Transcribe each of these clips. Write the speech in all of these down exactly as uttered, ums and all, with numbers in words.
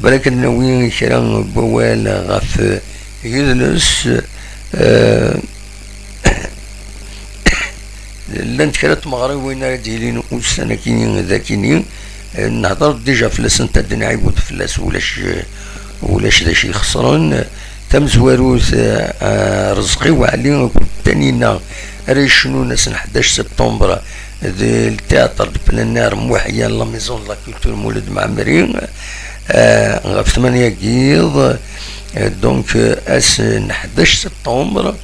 Balak ad nawi kra n wawal ɣef yidles. Eh, llant kra n tmeɣriwin ara d-yilin ussan akini d akini. Eh, nehder déjà fell-asent, ad d-nɛiwed fell-as, ulac, ulac d acu ixeṣren. Tamezwarut, eh, eh, Rezqi Waɛli akked Tanina ara yecnun ass n ḥdac septembre di le théâtre de plein air Muḥya, la maison de la culture Mulud Mɛemmri, eh, ɣef tmanya n yiḍ. Eh, donc, eh, ass n ḥdac septembre,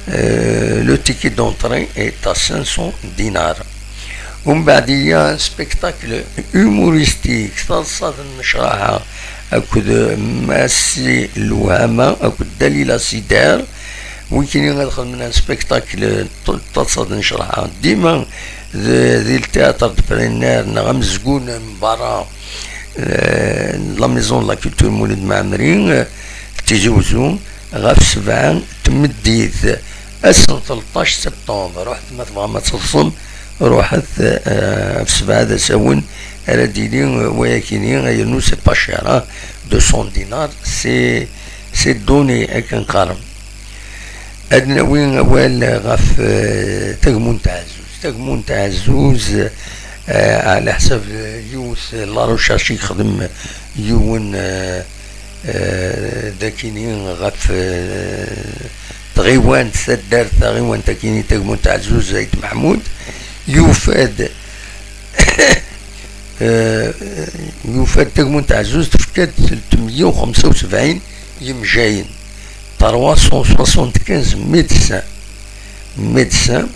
eh, le ticket d'entrée est à cinq cents dinars. Umbeɛd, il y a un spectacle humoristique, taḍsa d nnecraḥa, akked Massi Lewhama akked Dalila Sider. Wikini ad xedmen un spectacle, taḍsa d nnecraḥa, dima d, di le théâtre de plein air neɣ amezgun n berra, eh, la maison de la culture Mulud Mɛemmri, eh, Tizi Uzzu, ɣef sebɛa n tmeddit, ass n tleṭṭac septembre. Ruḥet ma tebɣam ad teḍsem, ruḥet, eh, ɣef sebɛa d asawen ara d-yili, eh, wayakini, yernu c'est pas cher, hein, deux cents dinars, c'est, c'est donné, akken qqaren. Ad nawi awal ɣef, eh, Tagmunt Ɛezzuz. Tagmunt Ɛezzuz, eh, ɛla ḥsab yiwet la recherche i yexdem yiwen, eh, eh, dakini ɣef, eh, tɣiwant, taddart taɣiwant akini Tagmunt Ɛezzuz, Zayd Meḥmud, yufa-d, eh, yufa-d Tagmunt Ɛezzuz tefka-d telt meyya u xemsa u sebɛin yemjayen, trois cent soixante-quinze médecins. Médecins,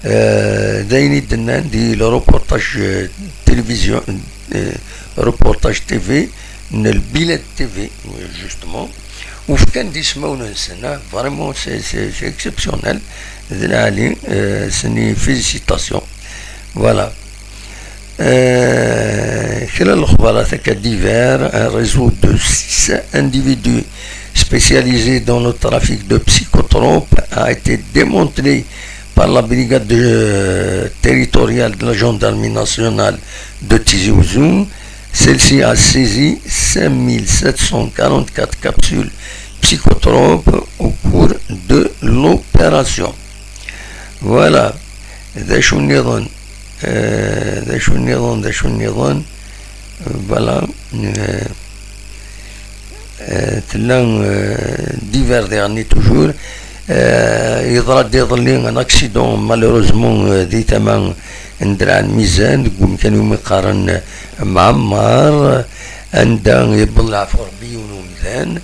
eh, d ayen i d-nnan di le reportage, eh, télévision, eh, reportage T V n Lbilad T V, justement, u fkan-d ismawen-nsen, ah, vraiment, c'est, c'est, c'est exceptionnel, d lɛali, eh, s-nni félicitations. Voilà. Euh, kra n lexbarat akka divers, un réseau de six individus spécialisés dans le trafic de psychotropes a été démantelé par la brigade de, territoriale de la gendarmerie nationale de Tizi Ouzou. Celle-ci a saisi cinq mille sept cent quarante-quatre capsules psychotropes au cours de l'opération. Voilà. D acu nniḍen? Eh, d acu nniḍen, d acu nniḍen? Voilà. Eh, eh, tella, eh, divers diɣenni toujours. Eh, yeḍra-d iḍelli un accident, malheureusement, eh, di tama n Draɛ n Mizan, deg umkan umi qqaren, eh, Mɛemmar, anda yewweḍ leɛfu Rebbi yiwen umdan,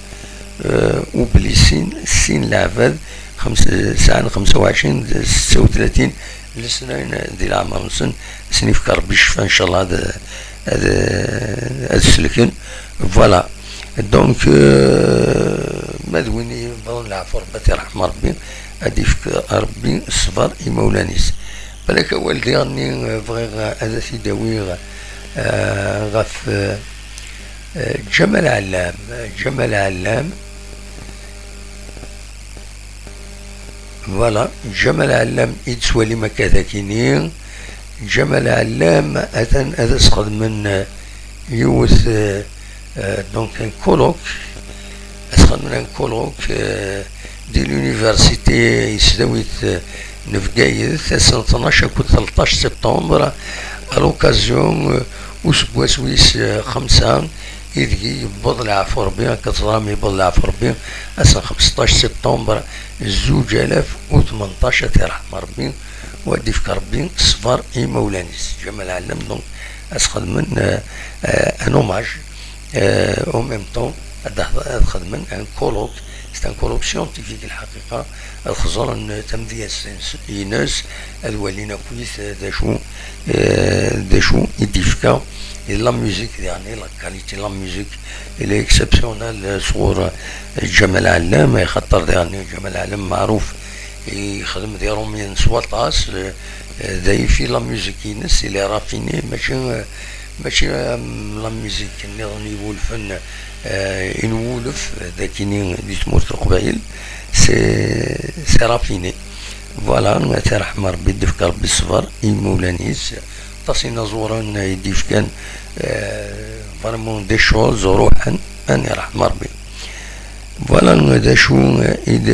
eh, u belli sin, sin leɛbad, xems-, sɛan xemsa u ɛecrin d setta u tlatin lesnan di leɛmer-nsen, ad sen-yefk Rebbi ccfa, ncallah ad, ad, ad selken. Voilà. Donc, euh, ma d win yebɣan leɛfu Rebbi, ad t-iṛḥem Rebbi, ad d-yefk Rebbi ṣṣber i imawlan-is. Balak awal diɣenni, euh, bɣiɣ ad t-id-awiɣ, euh, ɣef, euh, euh, Ǧamal Ɛellam. Ǧamal Ɛellam. Voilà, Ǧamal Ɛellam i d-tettwalim akka dagini. Ǧamal Ɛellam atan ad as-xedmen, euh, yiwet, euh, euh, donc un colloque, ad as-xedmen un colloque, euh, di l'université n tesdawit, euh, n Bgayet, ass n tnac akked tleṭṭac septembre, à l'occasion, euh, useggas wis, euh, xemsa, ideg yewweḍ leɛfu Rebbi, akka teẓram yewweḍ leɛfu Rebbi, ass n xemseṭṭac septembre zuǧ alaf u tmenṭac, ad t-iṛḥem Rebbi, u ad d-ifk Rebbi ṣṣber i imawlan-is. Ǧamal Ɛellam, donc, ad s-xedmen, euh, euh, un hommage, euh, en même temps, ad, ad xedmen un colloque, c'est un colloque scientifique, lḥaqiqa, ad xeẓren tamedyazt-ines, ad walin akkit d acu, eh, d acu i d-yefka la musique, yeɛni la qualité la musique, elle est exceptionnelle, eh, sɣur, eh, Ǧamal Ɛellam, axaṭer yeɛni Ǧamal Ɛellam meɛruf, yexdem d iṛumyen s waṭas, eh, eh, d ayen fi la musique-ines, il est raffiné, mačči, eh, mačči am la musique nniḍen iwulfen, eh, i nwulef, eh, dagini di tmurt n Leqbayel, c'est, c'est raffiné. Voilà, ad t-iṛḥem Rebbi, ad d-ifk Rebbi ṣṣber i imawlan-is, aṭas inaẓuren i d-yefkan, eh, vraiment des choses ruḥen, ad iṛḥem Ṛebbi. Voilà d acu i d